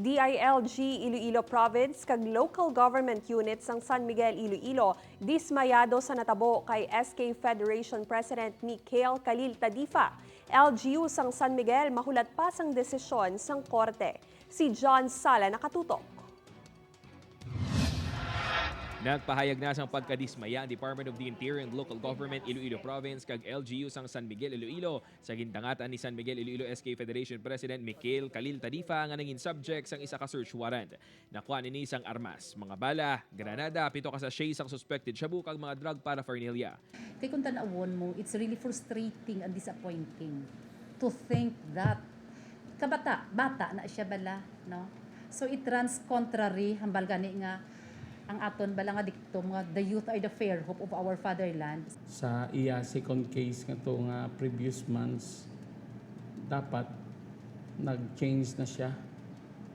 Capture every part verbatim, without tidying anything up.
D I L G Iloilo Province kag local government units sang San Miguel, Iloilo, dismayado sa natabo kay S K Federation President Mikhail Khalil Tadifa. L G U sang San Miguel mahulat pa sang desisyon sang korte. Si John Sala nakatutok. Nagpahayag na sang pagkadismaya ang Department of the Interior and Local Government Iloilo Province kag L G U sang San Miguel, Iloilo sa gindangatan ni San Miguel Iloilo S K Federation President Mikhail Khalil Tadifa nga nangin subject sang isa ka search warrant. Nakuha nini sang armas, mga bala, granada, pito ka sachet sang suspected shabu kag mga drug paraphernalia. Kay kung tan-awon mo, it's really frustrating and disappointing to think that kabata, bata na siya bala, no? So it runs contrary, hambal gani nga ang aton bala nga dictum nga the youth are the fair hope of our fatherland. Sa iya second case nga to nga previous months, dapat nag-change na siya,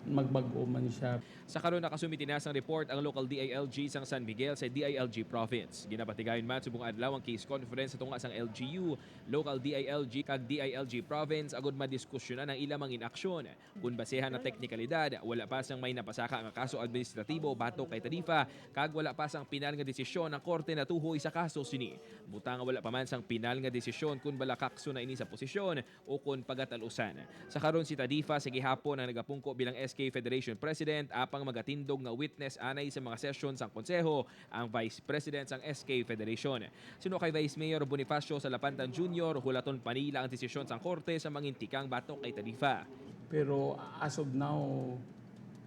magbag-o man siya. Sa karon, nakasumiti na sang report ang local D I L G sang San Miguel sa D I L G Province. Ginapatigayon man subong adlaw ang case conference sa tunga sang L G U, local D I L G, kag D I L G Province agud madiskusyonan ang ila mangin aksyon. Kon basehan ang teknikalidad, wala pa sang may napasaka nga kaso administratibo batok kay Tadifa, kag wala pa sang pinal nga desisyon ang korte natuhoy sa kaso sini. Butang nga wala pa man sang pinal nga desisyon kon bala kakso na ini sa posisyon o kon pagatal-usan. Sa karon, si Tadifa sa gihapon ang nagapungko bilang S K Federation President, apang magatindog nga witness anay sa mga sesyon sang konseho ang Vice President sang S K Federation. Suno kay Vice Mayor Bonifacio Salapantan Junior, hulaton pa nila ang desisyon sang korte sa mangintikang batok kay Tadifa. Pero as of now,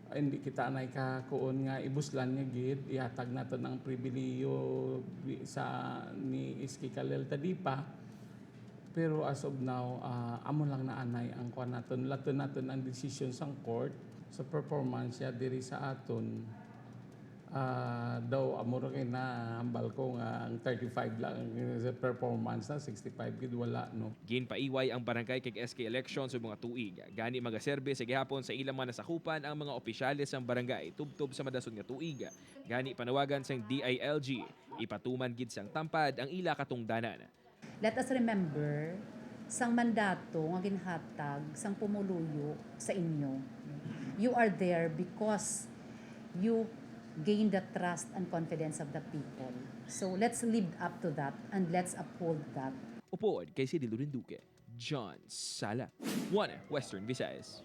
hindi kita anay kakuon nga ibuslan nga gid ihatag naton ang pribilihiyo sa ni S K Khalil Tadifa. Pero as of now, ah, amo lang na anay ang kuan naton. Laton naton ang desisyon sang court sa performance siya diri sa aton. Ah, daw amo ra kay nahambal ko nga ang thirty-five lang ang sa performance na, sixty-five gid wala, no. Ginpaiway ang barangay kag S K election sa mga tuig. Gani magaserbe sa gihapon sa ilang mga nasakupan ang mga opisyales sang barangay tubtob sa madason nga tuig. Gani panawagan sang D I L G, ipatuman gid sang tampad ang ila katungdanan. Let us remember sang mandato nga ginhatag sang pumuluyo sa inyo. You are there because you gain the trust and confidence of the people. So let's live up to that and let's uphold that. Upod kay Cedil Duque, John Sala, One Western Visayas.